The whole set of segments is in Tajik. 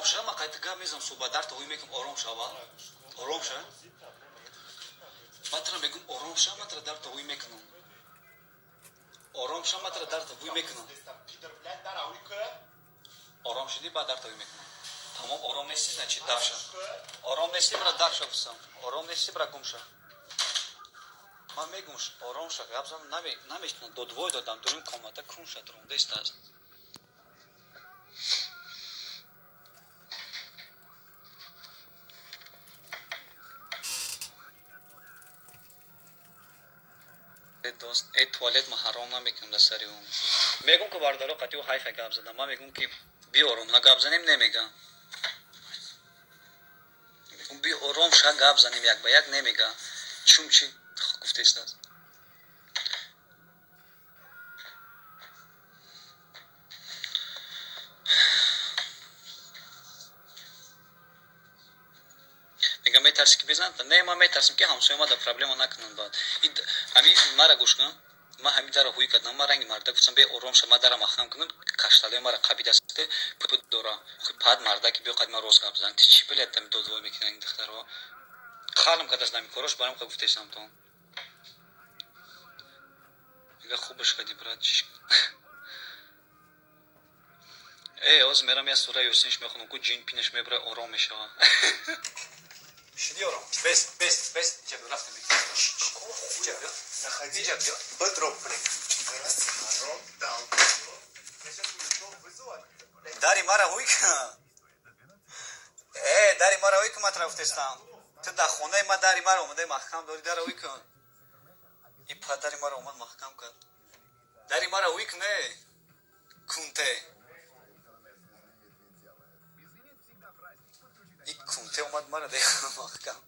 ша, ман қайта гап мезанам, суҳбат дарта ҳуй мекунам, ором ша аввал. Ором ша. Ман тара мегӯм, ором ша, ман тара дарта ҳуй мекунам. Ором ша, ман тара дарта ҳуй мекунам. Ором шудӣ, баъд дарта ҳуй мекунам. Тамом, ором нестӣ, значит, дар ша. Ором нестӣ, бира дар ша гуфтам. Ором нестӣ, бира гум ша. Ман мегӯм, ором ша, гап зан, намешунам, додвой додам, дурим комната кун ша, дурундестааст. Дост, э туалет ма ҳаром намекунам дар сари ӯ. Мегӯм ки бародаро қатъи ӯ ҳайфа гап задам. Ман мегӯм ки биёром на гап занем, немега. Мегӯм биёром ша гап занем як ба як, немега. Чун чи гуфтестааст. Мега метарси ки безанад? Не, ман метарсам ки ҳамсоя ма да проблема накунанд баъд. Ҳами мара гӯш кун. Ман ҳами дара ҳуй кардам, ман ранги марда гуфтам, бе ором ша, ман дара маҳкам кунам, кашталои мара қабидасте пут дора. Пад мардаки биё қад ман рост гап зан. Ти чӣ билет дами додвой мекунанд ин духтарҳо? Халм кардааст нами корош, барам қа гуфтесам то. Мега хубаш кади брат, чиш. Э, ҳозир мерам я сура Ёсинш мехонам, ку ҷин пинаш мебара, ором мешава. Шиди ором. Бес, бес, бес. Иҷа биё, рафтем. Иҷа биё. Заходи. Иҷа биё. Бедро, блин. Дари мара ҳуй кун. Э, дари мара ҳуй кун, ман тара гуфтестам. Ту дар хонаи ма дари мара омадаи маҳкам дорӣ, дара ҳуй кун. И падари мара омад маҳкам кард. Дари мара ҳуй кун, э. Кунте. И кунте омад мара деха маҳкам.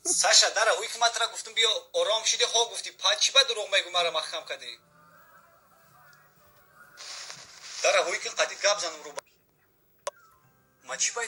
Саша, дара ҳуй кун, ман тара гуфтам, биё ором шиди, хо гуфтӣ. Па чӣ ба дурӯғ мегӯ, мара маҳкам кардӣ? Дара ҳуй кун, қади гап занам рӯ. Ма чӣ ба